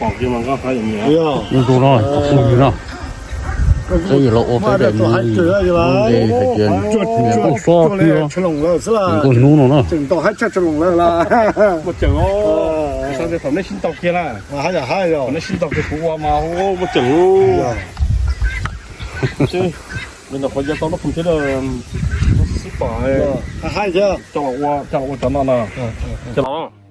Ib ntu no kuj yug no, peb yug los ua peb daim mus li, nqe hais tias niam nkauj xob xwb, niam nkauj hnub no na. Muaj ceem, nej sib ntaus kiag na, nej sib ntaus kiag kuv ua mas muaj ceem. Li ntawd qhov yog tau lub phoom thiab, xib pom, coj los ua, coj los ua cov no na, coj los